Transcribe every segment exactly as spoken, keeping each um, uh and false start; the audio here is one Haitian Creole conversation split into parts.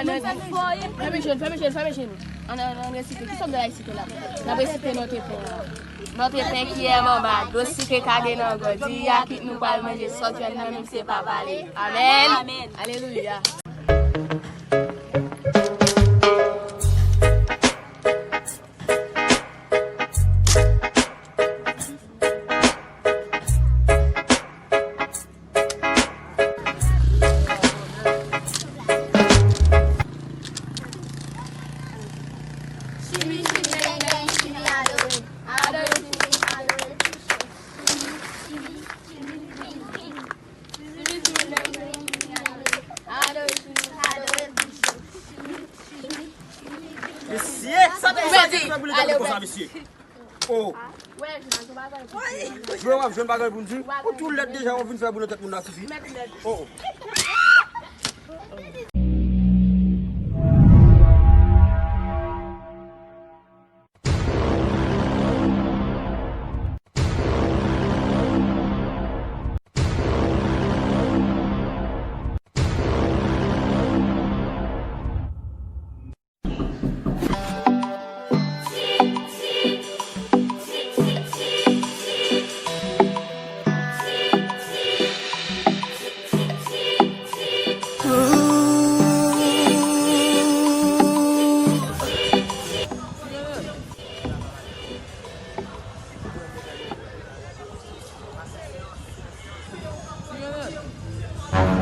Fèmen je n, fèmen je n, fèmen je n. Ann, ann, ann resite. Kisa w gen la resite la? N ap resite nòte pen an. Nòte pen, kiyè, manba, dlo sikre kage nan gòl. Diri a kwit, nou pral manje. Sòt jwenn nan nou se pa pale. Amèn. Amèn. Alelouya. Mesye, sa te sa te fè pou li tande konsa, mesye. Oh. Jwe w ap jwenn bagay pou n di. Ou tou lèd deja, w ap vin fè bri nan tèt moun nan, tifi. Oh.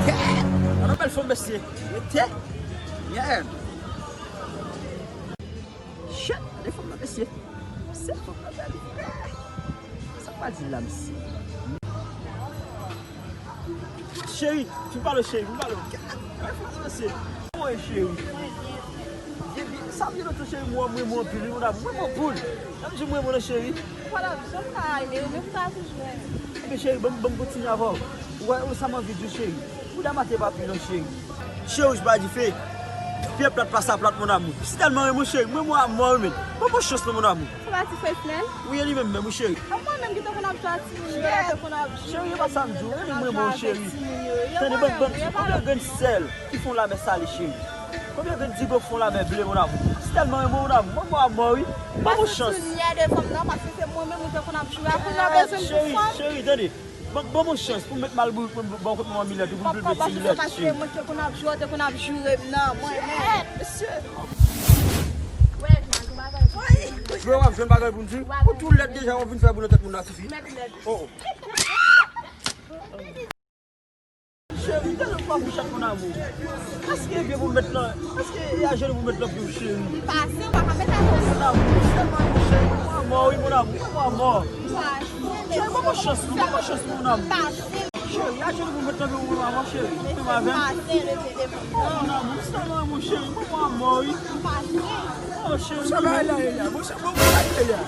Gad! Gad yon bèl fanm, mesye. Rete. Yeah. Shit, gade fanm nan, mesye. Se fanm nan bèl. Sa pa di la, mesye. Cheri, vin pale, cheri, vin pale. Gad, gad fanm nan, mesye. Mwen, cheri. Byen, byen, sa m di lòt jou, cheri, mwen, mwen, mwen anpil, wi, mon amour, mwen, mwen anpil. Sa m di mwen, mwen, cheri. Voilà, jan m ka ale, ou menm ka toujou wè. Ebyen, cheri, ban m, ban m kontinye avè w. Ou wè, ou sa m anvi di w, cheri. Bouda m atè pa pi non, cheri. Cheri, ou pa dife. Pye plat pa sa plat, mon amour. Si tèlman renmen w, cheri, mwen, mwen, mwen, mwen, mwen. Ban m yon chans non, mon amour. Sa pa ti fes, menm? Wi, e li menm, menm, wi, cheri. A mwen menm ki te konn ap jwe ak timoun yo, te konn ap jwe. Cheri, e pa sa m di w, e li mwen, mwen, cheri. Tande, ban, ban, konbyen grenn sèl ki fè yon lamè sale, cheri? Konbyen grenn digo fè yon lamè ble, mon amour? Si tèlman renmen w, mon amour, mwen, mwen, mwen, wi. Ban m yon chans. Paske sou nyè de fanm nan, paske se mwen menm ou te konn ap jwe ak, ou nan bezwen pou fanm. Cheri, cheri, tande. Ban, ban m yon chans pou m met mal bourik mwen, ban kote manman Milèt, pou m plede ti Milèt, cheri. Paske mwen te konn ap jwe, te konn ap joure m nan, mwen menm. Mesye. Jwe w ap jwenn bagay pou n di. Ou tou lèd deja, w ap vin fè bri nan tèt moun nan, tifi. Oh. Cheri, tèlman pa pou chat, mon amour. Èske e byen pou mèt lan? Èske e ajenou pou mèt lan pou cheri? Pase, ou pa ka mèt ajenou. Mon amour, tèlman pou cheri. Mwen mò, wi, mon amour. Mwen mò. Pase. Cheri, ban m yon chans, ban m yon chans, mon amour. Pase. Cheri, ajenou pou mèt lan pou mwen, mon amour, cheri. Mwen avè m. Pase, rete devan. Oh, mon amour, tèlman, mon cheri. Mwen mò, wi. Pase. Oh, cheri. Sa va la, la. Bon, sa va la, la.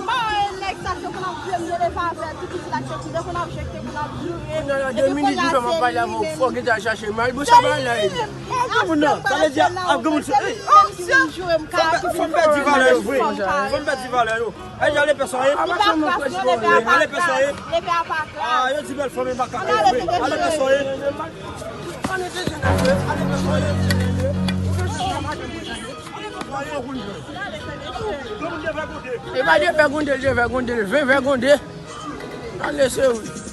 Ba wè nèg sa k te konn ap jwe m, yo leve avè l, tout pitit la k te konn ap jwe, k te konn ap joure. Kounye a, de minit m fè m ap pale avè w, fò w gentan al chache m al, bon, sa pa la. Ap granmoun nan, sa vle di ap granmoun se, ey, oh, mesye, fò m pèdi valè yo vre, fò m pèdi valè yo. Ey, ale pèsonn, ale pèsonn, ale pèsonn. Ah, yo di bèl fanm e makak, ale pèsonn, ale pèsonn. E pa de vègonde, de vègonde, ven vègonde. Ale, se wi.